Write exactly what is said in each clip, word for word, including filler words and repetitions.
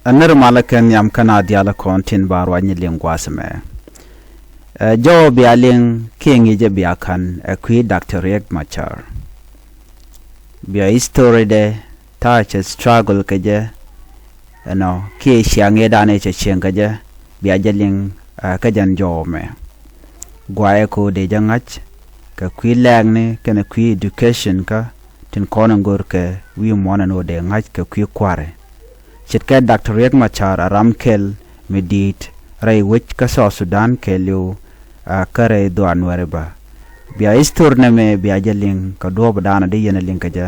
Ɛ nir malä kɛ nhiam kä na diaal kɔn tin ba ruacni liŋ gua̱a̱th ɛmɛ. Ɛ jɔw bia liŋ kiɛ ŋi̱i̱cɛ bia ka̱n ɛ kui̱ Daktɔr Riek Machar. Bia history dɛ ta̱a̱ cɛ struggle kɛ jɛ, ɛnɔ kiɛ ciaŋ ëë danɛ cɛ cieŋ kɛ jɛ, bia jɛ liŋ ɛ kä jɛn jɔw ɛmɛ. Guayɛ kɛ ɣöö dee jɛ ŋa̱c kɛ kui̱ lɛɛkni kɛnɛ kui̱ education kä tin kɔn in go̱r kɛ wi̱i̱ muɔ̱ɔ̱n ɛn ɣöö dee ŋa̱c kɛ kui̱ kua̱ri. Ce̱tkɛ Daktɔr Riek Machar a ram kɛl mi di̱i̱t rɛy wec kä South Sudan kɛɛliw kä rɛy dhuaar Nuɛri bä. Bia history nɛmɛ bia jɛ liŋ kɛ duɔ̱ɔ̱p daanɔ di yɛn a liŋ kɛ jɛ.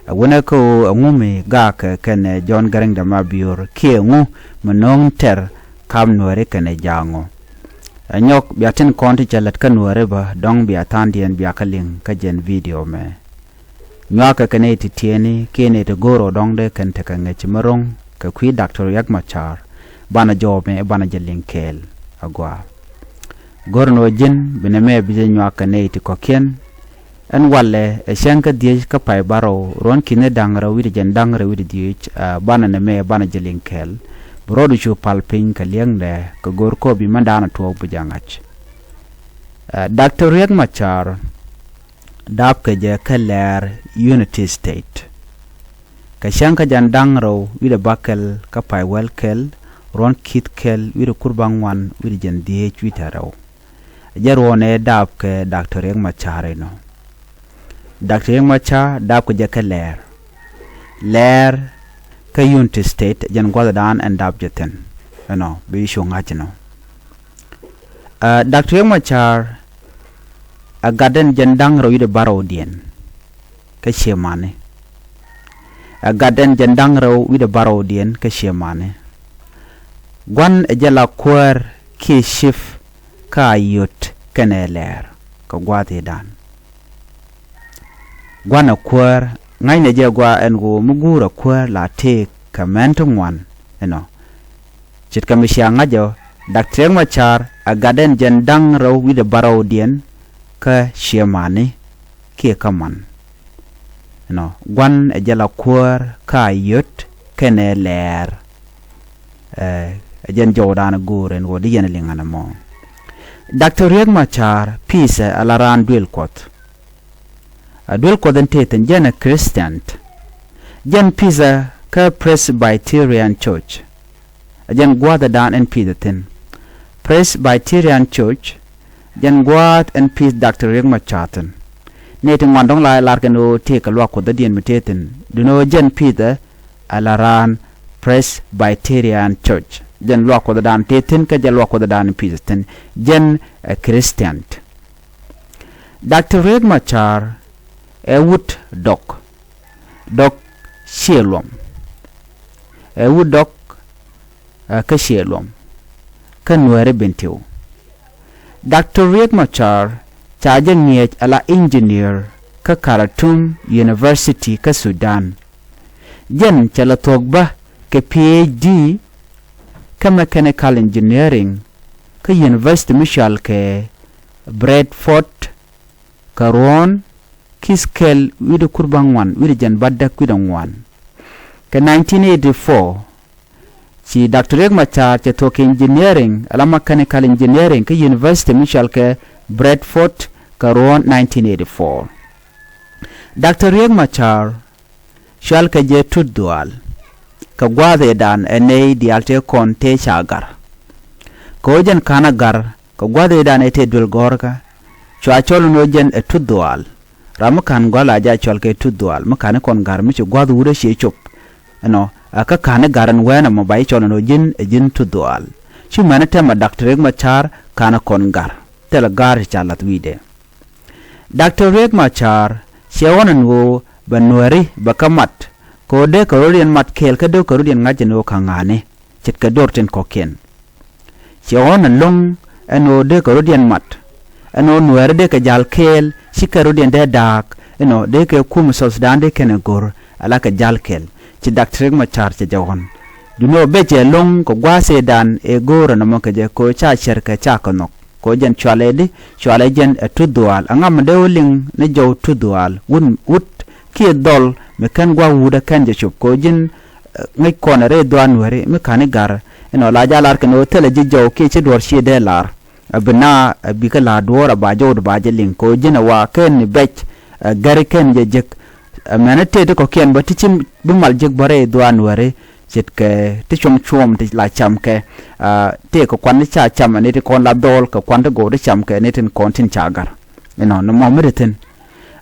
Ɛ wänɛ kä ɣöö ɛŋu mi gaakɛ kɛnɛ John Garang de Mabior kiɛ ɛŋu mi no̱o̱ŋ tɛr kam Nuɛri kɛnɛ ja̱a̱ŋɔ. Ɛ nyɔk bia tin kɔn ti cɛ lät kä Nuɛri bä dɔ̱ŋ bia tha̱a̱ŋdiɛn bia kä liŋ kä jɛn video mɛ. Nyuakɛ kɛ nɛy ti tiɛɛni kiɛ nɛy ti go̱o̱r ɔ dɔ̱ŋ dee kɛn tekɛ ŋäc mi ro̱ŋ kɛ kui̱ Daktɔr Riek Machar banɛ jɔw mɛ banɛ jɛ liŋ kɛɛl. Agua go̱r ni ɔ ji̱n binɛ mɛ bi jɛ nyuak kɛ nɛy ti kɔ̱kiɛn. Ɛn walɛ ɛ cäŋ kä dhiec kä pay barɔw ruɔ̱n ki̱ni da̱ŋ rɛw wi̱cdɛ jɛn da̱ŋ rɛw wi̱cdɛ dhiec. Banɛ ni mɛ banɛ jɛ liŋ kɛɛl. Bi rɔɔdu cu pal piny kɛ liɛŋdɛ kɛ go̱r kɔ bi mɛn daanɛ tuɔɔk bi jɛ ŋa̱c. Daktɔr Riek Machar dapkɛ jɛ kä lɛɛr Unity State. Kɛ cäŋ kä jɛn da̱ŋ rɛw wi̱cdɛ bäkɛl kä pay wäl kɛl ruɔ̱n ki̱th kɛl wi̱cdɛ kur bäŋuan wi̱cdɛ jɛn dhiec wi̱cdɛ rɛw. Jɛ ruɔ̱n ɛ dapkɛ Daktɔr Riek Machar inɔ. Daktɔr Riek Machar dapkɛ jɛ kä lɛɛr. Lɛɛr kä Unity State jɛn gua̱thdan ɛn dap jɛ thi̱n. Ɛnɔ bi cu ŋa̱c inɔ. Daktɔr Riek Machar ɛ gatdɛn jɛn da̱ŋ rɛw wi̱cdɛ barɔwdiɛn kä ciëmani. Ɛ gatdɛn jɛn da̱ŋ rɛw wi̱cdɛ barɔwdiɛn kä ciëmani. Gua̱n ɛ jɛ la kuäär kiɛ chief kä Ayod kɛnɛ lɛɛr kɛ gua̱a̱thidan. Gua̱n ɛ kuäär ŋa̱cnɛ jɛ gua ɛn ɣöö mi guur ɛ kuäär la tëëk kɛ mɛn ti ŋuan inɔ. Ce̱tkɛ mi cia ŋa̱c ɔ Daktɔr Riek Machar ɛ gatdɛn jɛn da̱ŋ rɛw wi̱cdɛ barɔwdiɛn kä ciëmani kiɛ kä man. Inɔ gua̱n ɛ jɛ la kuäär kä Ayod kɛnɛ lɛɛr. Ɛ jɛn jɔwdan go̱o̱r ɛn ɣöö di yɛn liŋ ɛn ɛmɔ. Daktɔr Riek Machar pi̱i̱thɛ ala raan duël Kuɔth. A duël Kuɔth in tëë thi̱n jɛn ɛ Christian. Jɛn pi̱i̱thɛ kä Presbyterian Church. A jɛn gua̱a̱thdan in pi̱i̱thɛ thi̱n. Presbyterian Church jɛn gua̱a̱th in pi̱i̱th Daktɔr Riek Machar thi̱n. Nɛy ti ŋuan dɔ̱ŋ la i̱ lar kɛn ɣöö tëëkɛ luaak Kuɔthädiɛn mi tëë thi̱n duundɛ ɣöö jɛn pi̱i̱thɛ ala raan Presbyterian Church. Jɛn luaak Kuɔthdan tëë thi̱n kä jɛn luaak Kuɔthdan in pi̱i̱thɛ thi̱n. Jɛn ɛ Christian. Daktɔr Riek Machar ɛ wut Dɔk. Dɔk ciɛ luɔm. Ɛ wut Dɔk kä ciɛ luɔm kä Nuɛri Bentiu. Daktɔr Riek Machar ca jɛ ŋi̱eec ala engineer kä Khartoum University kä Sudan. Jɛn cɛ la thuɔ̱k bä kɛ PhD kä mechanical engineering kä university mi cɔal kɛ Bradford kɛ ruɔ̱ɔ̱n ki̱th kɛl wi̱cdɛ kur bäŋuan wi̱cdɛ jɛn bädäk wi̱cdɛ ŋuan. Kɛ nineteen eighty-four ci Daktɔr Riek Machar cɛ thuɔ̱k kɛ engineering ala mechanical engineering kä university mi cɔal kɛ Bradford kɛ ruɔ̱ɔ̱n nineteen eighty-four. Daktɔr Riek Machar cɔalkɛ jɛ Tut Dhuaal. Kɛ gua̱a̱th ëëdan ɛ nɛy diaal tëë kɔn tëë ca gar. Kɛ ɣöö jɛn ka̱n a gar kɛ gua̱a̱th ëëdan ëë tëë duël gɔ̱rkä. Cua cɔl ɛn ɣöö jɛn ɛ Tut Dhuaal. Ram mi ka̱n gɔ̱a̱l a jɛ a cɔl kɛ Tut Dhuaal mi ka̱n i̱ kɔn ga̱r mi ci gua̱a̱th wut ɛ ciɛ cop. Ɛnɔ ɛ kä ka̱n i̱ ga̱r ɛn wɛɛn ɛmɔ ba ji̱ cɔl ɛn ɣöö ji̱n ɛ ji̱n Tut Dhuaal. Ci mɛn ɛ tɛm ɛ Daktɔr Riek Machar ka̱n ɛ kɔn ga̱r. Thilɛ ga̱r ti ca la̱th wi̱i̱dɛ. Daktɔr Riek Machar cɛ ɣɔ̱n ɛn ɣöö bɛ Nuɛri bɛ kä mat kɛ ɣöö dee kɛ rɔ̱diɛn mat kɛɛl kä dee kɛ rɔ̱diɛn ŋa̱c ɛn ɣöö kä ŋa̱ni ce̱tkɛ duɔ̱r tin kɔ̱kiɛn. Cɛ ɣɔ̱n ɛlɔ̱ŋ ɛn ɣöö dee kɛ rɔ̱diɛn mat ɛn ɣöö Nuɛɛri dee kɛ ja̱l kɛɛl cikɛ rɔ̱diɛn dee da̱a̱k ɛn ɣöö dee kɛ kum South Sudan dee kɛn ɛ go̱r ala kɛ ja̱l kɛɛl. Ci Daktɔr Riek Machar cɛ jɛ ɣɔ̱n. Duundɛ ɣöö bɛ cɛ ɛlɔ̱ŋ kɛ gua̱a̱th ëëdan ëë go̱o̱rä nɔmɔ kɛ jɛ kɛ ɣöö ca cär kɛ ca kɛ nhɔk. Kɛ ɣöö jɛn cualɛ di cualɛ jɛn ɛ Tut Dhuaal. Ɛŋa mi dee wä liŋ ni jɔw Tut Dhuaal wut wut kiɛ dhɔl mi kɛn gua̱a̱k wut ɛ kɛn jɛ cop kɛ ɣöö ji̱n Ŋäc kɔn rɛy dhuaar Nuääri mi ka̱n i̱ ga̱r inɔ la jɛ lar kɛn ɣöö thilɛ ji̱ jɔw kiɛ ci duɔ̱ɔ̱r ci dee lar. Ɛ bi na ɛ bikɛ la̱r duɔ̱ɔ̱r ɛ ba jɔwdu ba jɛ liŋ kɛ ɣöö ji̱n ɛ wa kɛn ni bɛc. Ɛ gɛri kɛn jɛ jek. Ɛ mɛn tëë ti kɔ̱kiɛn bä ti ci bi mal jek bä rɛy dhuaar Nuääri. Ce̱tkɛ ti cuɔ̱ŋ cuɔ̱ɔ̱m ti la cam kɛ tëë kɛ kuan ti ca cam ɛ ni ti kɔn la dhɔɔl kɛ kuan ti go̱o̱r ti cam kɛ ni tin kɔn tin ca ga̱r. Inɔ ni mɔ mi ti thi̱n.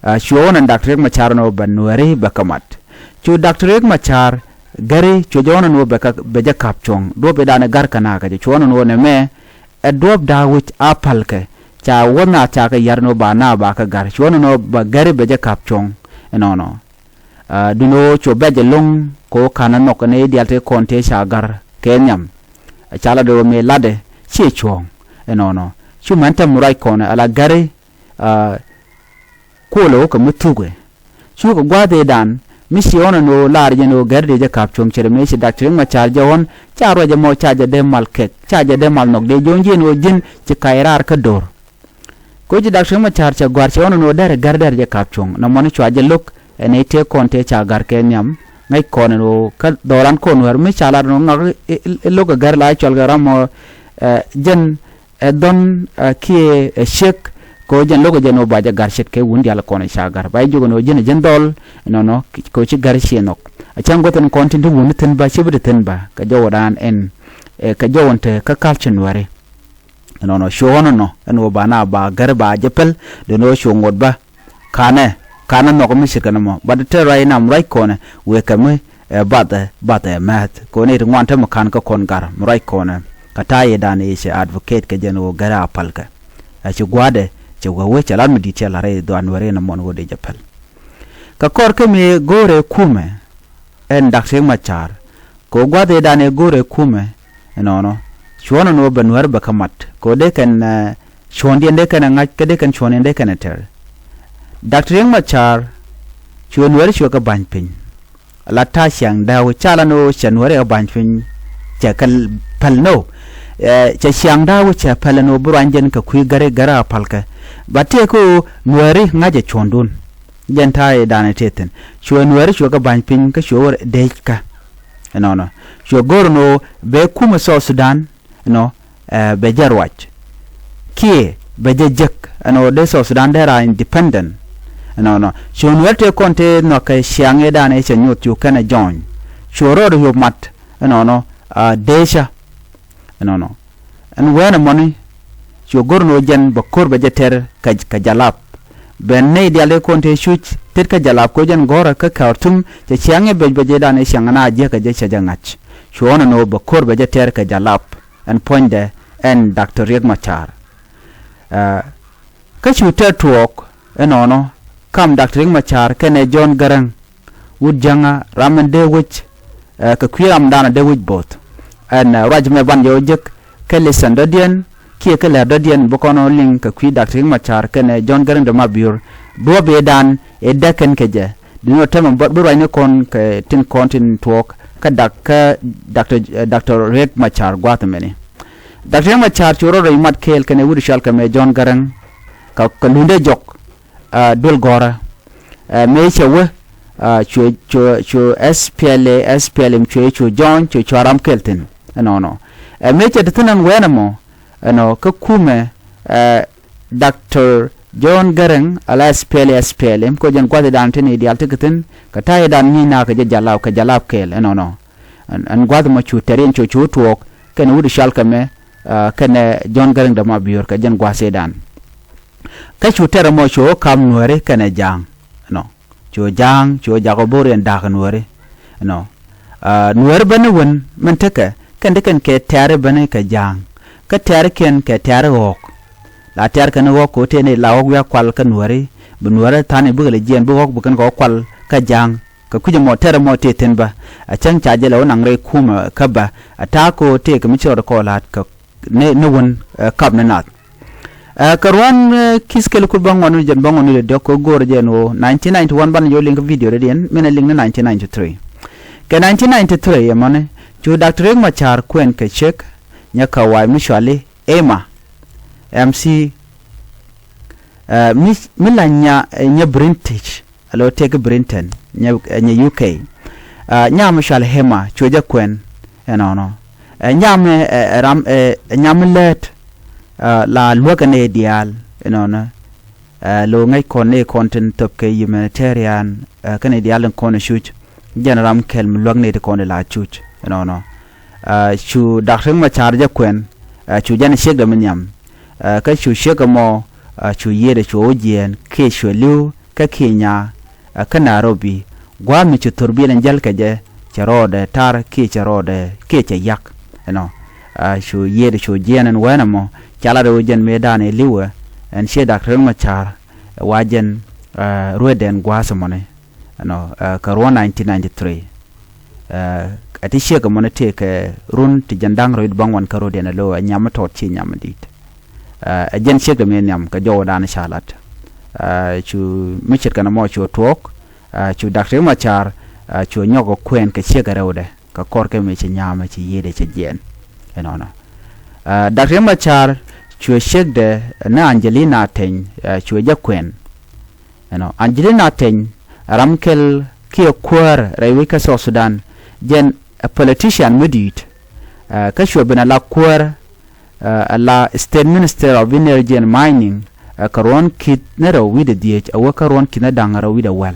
Cuɛ ɣän ɛn Dak Riek Macar ni wä bɛ Nuääri bɛ kɛ mat. Cu Dak Riek Macar gɛri cuɛ jɛ ɣän ni wä bɛ jɛ ka̱p cuɔ̱ŋ duɔ̱p i̱ dan i̱ ga̱r kɛ nakä jɛ cuɛ ɣän ni wä nɛmɛ. Ɛ duɔ̱p da̱a̱ wi̱c a päl kɛ ca wä na ca kɛ ya̱r ni wä ba na ba kɛ ga̱r cuɛ ɣän ni wä bɛ gɛri bɛ jɛ ka̱p cuɔ̱ŋ. Inɔnɔ. Duundɛ ɣöö cu bɛ̈c ɛlɔ̱ŋ kɛ ɣöö ka̱n ɛ nhɔk ni diaal tëë kɔn tëë ca ga̱r kɛ nhiam. Ca lat ɣöö mëë latdɛ ciɛ cuɔ̱ɔ̱ŋ. Ɛnɔnɔ cu mɛn tɛm ruac kɔn ala gɛri. Kuɔlɛ ɣöö kɛ mi thukɛ cukɛ gua̱a̱th ëëdan mi ci ɣɔn ɛn ɣöö laar jɛn ɣöö gɛr dee jɛ ka̱p cuɔ̱ŋ ce̱t mëë ci Dak Riek Macar jɛ ɣɔn ca ruac ɛmɔ ca jɛ dee mal kɛk ca jɛ dee mal nhɔk dee jo̱o̱ŋ ji̱ ɛn ɣöö ji̱n ci kac raar kä do̱r. Koci Dak Riek Macar cɛ gɔ̱a̱r cɛ ɣɔn ɛn ɣöö derɛ gär derɛ jɛ ka̱p cuɔ̱ŋ nɔmɔni cua jɛ lo̱k. Ɛn ɛ tëë kɔn tëë ca gär kɛ nhiam ŋäc kɔn ɛn ɣöö kä dhɔran kɔn wär mi ca lat ɛn ɣöö ŋak i̱ lo̱k ɛ gär la cɔl kɛ ram ɔ. Jɛn ɛ dhɔn kiɛ ɛ ciek kɛ ɣöö jɛn lo̱k ɛ jɛn ɣöö ba jɛ gär ce̱tkɛ wun diaal kɔn ɛ ca gär ba jɛ jiök ɛn ɣöö jɛn ɛ jɛn dhɔl. Ɛnɔnɔ kɛ ɣöö ci gär ciɛ nhɔk. Ɛ cäŋ guäth ɛn kɔn tin ti wun ni thi̱n ba ci bi ti thi̱n ba kɛ jɔwdan ɛn kɛ jɔwdan te kä ka̱l ci nuääri. Ɛnɔnɔ cuɛ ɣɔn ɛnɔ ɛn ɣöö ba na ba gär ba jɛ päl. Dee ni ɣöö cuɛ ŋot bä ka̱nɛ ka̱nɛ nhɔk mi ce̱tkɛ nɔmɔ bat te ruac inam ruac kɔnɛ wëë kɛ mi ɛ bathɛ bathɛ mɛth kɔn i̱ ti ŋuan te mi ka̱n kä kɔn gar mi ruac kɔnɛ. Kɛ ta̱a̱ yɛ dan i̱ cɛ advocate kɛ jɛn ɣöö gär a pälkɛ. Ɛ ci gua̱a̱dɛ cɛ wee wee cɛ lat mi di̱t cɛ la̱r i̱ dhuan wee rin ɛmɔn ɣöö dee jɛ päl. Kɛ kɔr kä mi go̱o̱rɛ kumɛ ɛn Dak Riek Macar. Kɛ ɣöö gua̱th ëëdan ëë go̱o̱rɛ kumɛ ɛnɔnɔ cuɔ̱ɔ̱n ɛn ɣöö bɛ nuäär bɛ kä mat kɛ ɣöö dee kɛn cuɔ̱ɔ̱ndiɛn dee kɛn ɛ ŋa̱c kä dee kɛn cuɔ̱ɔ̱ndiɛn dee kɛn ɛ tɛr. Dak Riek Macar cuɛ nuäär cuɛ kɛ ba̱ny piny. La ta̱a̱ ciaŋ da̱a̱k ca la ni ɣöö cɛ nuäär ɛ kɛ ba̱ny piny. Cɛ kɛ päl ni ɣöö cɛ ciaŋ da̱a̱k cɛ päl ni ɣöö bi ruany jɛn kɛ kui̱ gäri gäri a pälkɛ. Ba tëëk ɣöö nuääri ŋa̱cɛ cuɔ̱ɔ̱ŋdun. Jɛn ta̱a̱ i̱ da̱a̱n ɛ tëë thi̱n cuɛ nuääri cuɛ kɛ ba̱ny piny kä cuɛ wä dec kä. Ɛnɔnɔ cuɛ go̱r ɛn ɣöö bɛ kumɛ South Sudan ɛnɔ bɛ jɛ ruac. Kiɛ bɛ jɛ jek ɛn ɣöö dee South Sudan dee ra independent. Ɛnɔnɔ cuɛ nuääri tëë kɔn tëë nhɔakɛ ciaŋ i̱ da̱a̱n i̱ cɛ nyoth cu kɛnɛ jɔɔny. Cuɛ rɔɔd yop mat ɛnɔnɔ deecä. Ɛnɔnɔ ɛn wɛɛn ɛmɔni. Cu go̱r ni ɣöö jɛn bɛ ko̱r bɛ jɛ tɛr kɛ jalap. Bɛ nɛy diaal dee kɔn tëë cuc tet kä jalap ko̱ jɛn gɔ̱rä kä Khartoum cɛ ciaŋ i̱ bɛc bɛ jɛ dan i̱ ciaŋ na jiäkä jɛ cɛ jɛ ŋa̱c. Cu ɣɔn ɛn ɣöö bɛ ko̱r bɛ jɛ tɛr kɛ jalap ɛn puɔ̱nydɛ ɛn Dak Riek Macar. Kä cu tɛr tuɔɔk ɛnɔnɔ kam Dak Riek Macar kɛnɛ John Garang. Wut jäŋä ram in dee wec kɛ kui̱ ram dan a dee wec bo̱o̱th. Ɛn ruac mɛ ban jɛ wä jek kɛ listen dɔ̱diɛn kiɛ kɛ lɛr dɔ̱diɛn bi kɔn ɔ liŋ kɛ kui̱ Dak Riek Macar kɛnɛ John Garang de Mabior. Duɔ̱ɔ̱p ëëdan ëë däk kɛn kɛ jɛ. Duundɛ tɛmɛ bi ruacni kɔn kɛ tin kɔn tin tuɔɔk kä Dak kä Dak Riek Macar gua̱a̱th mɛni. Dak Riek Macar cu rɔ̱ rɔ̱ mat kɛɛl kɛnɛ wut cɔal kɛ mɛ John Garang. Kɛ lundɛ jɔk duel gɔ̱rä. Mëë cɛ wä cuɛ cuɛ cuɛ S P L A S P L M cuɛ cuɛ jɔny cuɛ cuɛ ram kɛl thi̱n. Ɛnɔnɔ mëë cɛ te thi̱n ɛn wɛɛn ɛmɔ. Ɛnɔ kä kumɛ Dak John Garang ala S P L A S P L M kɔ jɛn gua̱thidan tin i̱ diaal tekɛ thi̱n. Kɛ ta̱ydan ŋi̱i̱c nakä jɛ jalap kɛ jalap kɛɛl ɛnɔnɔ. Ɛn gua̱th ɛmɔ cu tɛr yɛn cuɛ cu tuɔɔk kɛnɛ wut cɔal kɛ mɛ kɛnɛ John Garang de Mabior kɛ jɛn gua̱thidan. Kä cu tɛr ɛmɔ cu wä kam nuääri kɛnɛ ja̱a̱ŋ. Ɛnɔ cu ja̱a̱ŋ cu jakä bo̱r yɛn da̱a̱k nuääri. Ɛnɔ nuääri bäni wän min tekɛ kɛn ti kɛn kɛ tɛ̈ri bäni kɛ ja̱a̱ŋ. Kä tɛ̈ri kiɛn kɛ tɛ̈ri ɣɔ̱ɔ̱k. La tɛ̈r kɛn ɣɔ̱ɔ̱k kɛ wä tëë ni la ɣɔ̱ɔ̱k wiak kual kä nuääri. Bi nuääri tha̱a̱ni bikɛ lɛ jiɛɛn bi ɣɔ̱ɔ̱k bi kɛn kɛ wä kual kä ja̱a̱ŋ. Kɛ kui̱c ɛmɔ tɛr ɛmɔ tëë thi̱n bä. A cäŋ ca jɛ lɛ wä naŋ rɛy kumɛ kä bä a ta̱a̱ kɛ wä tëë kɛ mi ci rɔɔd kɔɔl la̱a̱t kɛ ni wän kap ni nath. Kɛ ruan ki̱th kɛl kut bäŋuan ni jɛn bäŋuan ni diɔ̱k kɛ go̱o̱r jɛn ɣöö nineteen ninety one banɛ jɛ wä liŋ kä video rɛdiɛn minɛ liŋ ni nineteen ninety three. Kɛ nineteen ninety three ɛmɔni cu Dak Riek Macar kuɛn kɛ ciek nyɛ kɛ wa̱a̱ mi cuali Emma M C. Mi la nya nyɛ British. Alo tëëk Britain nyɛ U K. Ɛ, nyam mi cɔal Hema cuɛ jɛ kuɛn ɛnɔnɔ. Ɛ, nyam ɛ, ɛ, ram ɛ, ɛ, nyam mi lät, ɛ, la luäk kɛ nɛy diaal ɛnɔnɔ. Ɛ, lo ŋäc kɔn nɛy kɔn tin thöp kɛ humanitarian, ɛ, kɛnɛ diaal tin kɔn cuc. Jɛn ram kɛl mi luäk nɛy ti kɔn di la cuc ɛnɔnɔ. Ɛ, cu Dak Riek Machar jɛ kuɛn, ɛ, cu jɛn ciekdɛ mi nhiam. Ɛ, kä cu ciek ɛmɔ, ɛ, cu yiëëdɛ cu wä jiɛɛn kiɛ cuɛ li̱w kä Kenya, ɛ, kä Nairobi, gua̱a̱th mi ci thor biɛl in jäl kɛ jɛ, cɛ rɔɔdɛ tar kiɛ cɛ rɔɔdɛ kiɛ cɛ yak ɛnɔ. Ɛ, cu yiëëdɛ cu jiɛɛn ɛn wɛn ɛmɔ, ca lat ɛ wä jɛn mëëdan ɛ li̱wɛ, ɛn ciɛ Dak Riek Machar, ɛ, wa jɛn, ɛ, ruetdɛn gua̱a̱th ɛmɔni. Ɛnɔ, ɛ, kɛ ruɔ̱n nineteen ninety-three. Ɛ, ɛ ti ciek ɛmɔni tëëkɛ run ti jiɛn da̱ŋ rɛw wi̱cdɛ bäŋuan kä rɔ̱diɛn ɛ lo̱ ɛ nyam mi tɔt ci nyam mi di̱i̱t. Ɛ, ɛ jɛn ciekdɛ mi nhiam kɛ jɔwädan ca lat. Ɛ, cu mi ce̱tkɛ nɔmɔ cu tuɔɔk, ɛ, cu Dak Riek Machar, ɛ, cu nyɔk ɛ kuɛn kɛ ciek ɛ rɛwdɛ kɛ kɔr kɛ mi ci nyamɛ ci yiëëdɛ ci jiɛɛn. Ɛnɔnɔ. Ɛ, Dak Riek Machar cuɛ ciekdɛ ni Angelina Teny, ɛ, cuɛ jɛ kuɛn. Ɛnɔ, Angelina Teny, ram kɛl kiɛ kuäär rɛy wec kä South Sudan, jɛn ɛ politician mi di̱i̱t, ɛ, kä cuɛ ben a la kuäär, ɛ, a la State Minister of Energy and Mining, ɛ, kɛ ruɔ̱n ki̱th ni rɛw wi̱cdɛ dhieec, a wä kä ruɔ̱n ki̱th ni da̱ŋ rɛw wi̱cdɛ wäl.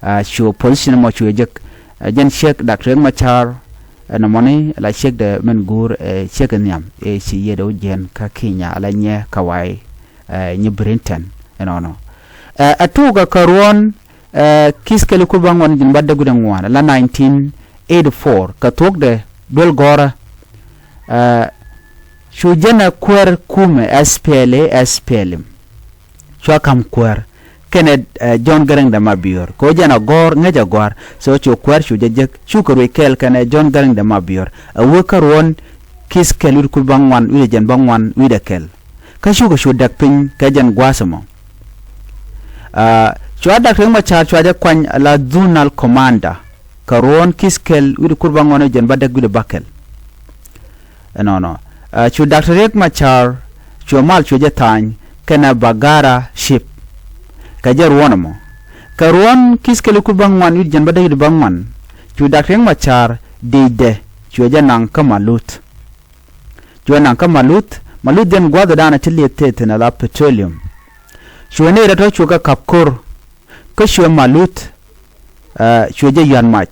Ɛ, cuɛ position mɔ cuɛ jek, ɛ, jɛn ciek Dak Riek Machar, ɛ, nɔmɔni la ciekdɛ min guur, ɛ, ciek nhiam, ɛ, ci yiëëdɛ wä jiɛɛn kä Kenya, a la nyɛ kä way, ɛ, nyi Britain, ɛnɔnɔ. Ɛ, ɛ tuukɛ kɛ ruɔ̱n, ɛ, ki̱th kɛl i̱ kur bäŋuan jiɛn bädäk wi̱cdɛ ŋuan, la nineteen eighty-four, kɛ thuɔ̱kdɛ duel gɔ̱rä, ɛ, cu jɛn ɛ kuäär kumɛ S P L A, S P L M. Cua ka̱m kuäär kɛnɛ, ɛ, John Garang de Mabior. Kɛ ɣöö jɛn a gɔ̱r, ŋäc a gɔ̱a̱r. So cu kuäär cu jɛ jek, cukɛ ruëc kɛɛl kɛnɛ John Garang de Mabior. A wee kä ruɔ̱n ki̱th kɛl wi̱cdɛ kur bäŋuan, wi̱cdɛ jiɛn bäŋuan, wi̱cdɛ kɛl. Kä cukɛ cu däk piny kɛ jɛn gua̱a̱th ɛmɔ. Ɛ, cua Dak Riek Machar cua jɛ kuany a la zonal commander kɛ ruɔ̱n ki̱th kɛl wi̱cdɛ kur bäŋuan, wi̱cdɛ jiɛn bädäk, wi̱cdɛ bäkɛl. Ɛnɔnɔ. Ɛ, cu Dak Riek Machar cuɛ mal cuɛ jɛ tha̱a̱ny kɛnɛ Bagara Chief. Kɛ jɛ ruɔ̱n ɛmɔ. Kɛ ruɔ̱n ki̱th kɛl i̱ kur bäŋuan, wi̱cdɛ jiɛn bädäk, wi̱cdɛ bäŋuan, cu Dak Riek Machar dëcdɛ cuɛ jɛ naŋ kä Maluth. Cuɛ naŋ kä Maluth, Maluth jɛn gua̱thdan ti lieth tëë thi̱n a la petroleum. Cuɛ nɛy rɛw tɔ̱ cuɛ kɛ ka̱p ko̱r. Kä cuɛ Maluth, ɛ, cuɛ jɛ yua̱n mac.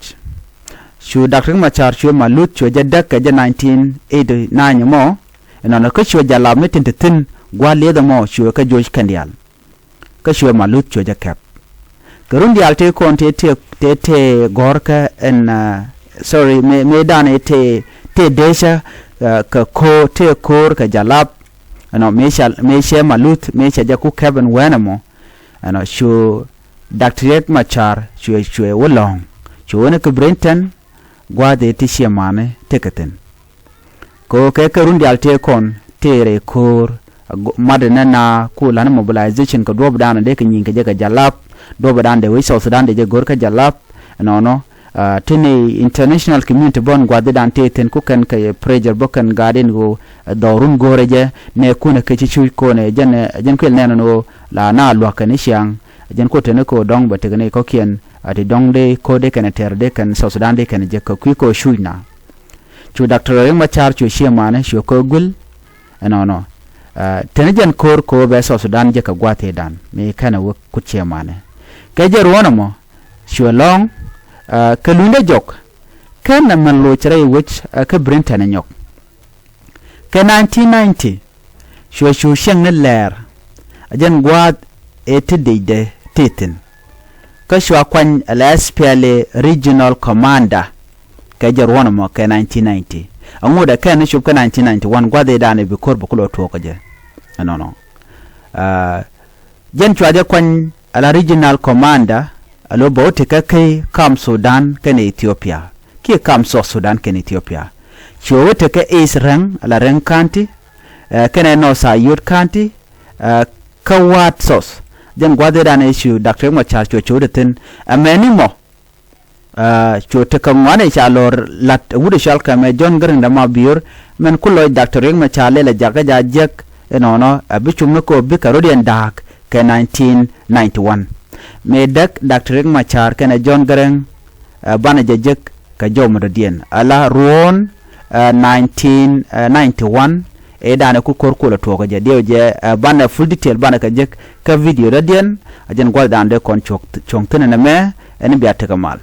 Cu Dak Riek Machar cuɛ Maluth cuɛ jɛ däk kɛ jɛ nineteen eighty-nine ɛmɔ. Ɛnɔnɔ kä cuɛ Jalap mi tin te thi̱n gua̱a̱th lieth ɛmɔ cuɛ kɛ joc kɛn diaal. Kä cuɛ Maluth cuɛ jɛ kɛp. Kɛ run diaal tëë kɔn tëë, tëë, tëë, tëë gɔ̱r kä ɛn, ɛ, sorry, mëë, mëëdan ɛ tëë, tëë dëcä, ɛ, kɛ ko̱r, tëë ko̱r kɛ Jalap. Ɛnɔ, mëë ca, mëë cɛ Maluth, mëë cɛ jɛ ku kɛp ɛn wɛn ɛmɔ. Ɛnɔ, cu Dak Riek Machar cuɛ, cuɛ wä lɔ̱ŋ. Cuɛ wä ni kɛ Britain, gua̱a̱th ëë ti ciɛ mani tekɛ thi̱n. Kɛ ɣöö kɛ kɛ run diaal tëë kɔn tëë rɛy ko̱o̱r, a go-, mat ɛn na ku la̱t ni mobilization kɛ duɔ̱ɔ̱pdan dee kɛ nyiŋ kɛ jɛ kɛ Jalap, duɔ̱ɔ̱pdan dee wec South Sudan dee jɛ go̱r kä Jalap, ɛnɔnɔ, ɛ, ti ni international community bä ɛn gua̱thdan tëë thi̱n ku kɛn kɛ pressure bä kɛn gaat in ɣöö, ɛ, dhɔrun go̱o̱rɛ jɛ, nɛ kunɛ kɛ ci cuc konɛ, jɛn, ɛ, jɛn kuël nɛn ɛn ɣöö la na lua̱k kɛn i̱ ciaŋ, jɛn kuɔ teni kɛ ɣöö dɔ̱ŋ bɛ tekɛ ni kɔ̱kiɛn, a ti dɔ̱ŋ dee ko̱r dee kɛn tɛr dee kɛn South Sudan dee kɛn jɛ kɛ kui̱ kɛ ɣöö cuc na. Cu Doctor Riek Machar cu ciɛ mani cu kɛ guil. Ɛnɔnɔ. Ɛ, teni jɛn ko̱r ko̱ bɛ South Sudan jɛ kɛ gua̱thidan mi kɛnɛ wä kut ciɛ mani. Kɛ jɛ ruɔ̱n ɛmɔ cuɛ lɔ̱ŋ, ɛ, kɛ luny dee jɔk. Kɛn ɛmɛn loc rɛy wec, ɛ, kä Britain nyɔk. Kɛ nineteen ninety, cuɛ cu cieŋ ni lɛɛr, a jɛn gua̱a̱th ëë ti dicdɛ ti thi̱n. Kä cua kuany ala S P L A Regional Commander kɛ jɛ ruɔ̱n ɛmɔ kɛ nineteen ninety. Aŋut ɛ kɛn ni cop kä nineteen ninety-one gua̱th ëëdan ɛ bi ko̱r bi kulɔ tuɔɔk kɛ jɛ. Ɛnɔnɔ. Aa, jɛn cua jɛ kuany ala Regional Commander, a lo bä wä tekɛ kä kam Sudan kɛnɛ Ethiopia kiɛ kam South Sudan kɛnɛ Ethiopia. Cuɛ wä tekɛ East Reng, ala Reng County, ɛ, kɛnɛ North Ayod County, ɛ, kä West South. Jɛn gua̱th ëëdan ɛ cu Doctor Riek Machar cuɛ cu wä te thi̱n. Ɛ, mɛni mɔ, ɛ, cu tekɛ ŋuani ca lɔr la̱t wut ɛ cɔal kɛ mɛ John Garang de Mabior, mɛn ku lɔc Doctor Riek Machar lɛl ɛ jakä ja̱ jiäk, ɛnɔnɔ, ɛ, bi cum ni kɛ ɣöö bikɛ rɔ̱diɛn da̱a̱k kɛ nineteen ninety-one. Mëë däk Doctor Riek Machar kɛnɛ John Garang, ɛ, banɛ jɛ jek kɛ jɔw mi dɔ̱diɛn ala ruɔ̱ɔ̱n, ɛ, nineteen ninety one. Ɛ danɛ ku ko̱r kuɔlɛ tuɔɔkä jɛ diɛw jɛ, ɛ, banɛ full detail banɛ kɛ jek kä video dɔ̱diɛn. A jɛn gua̱th danɛ dee kɔn cuɔ̱ŋ thi̱n ɛnɛ mɛ. Ɛn bia tekɛ mal.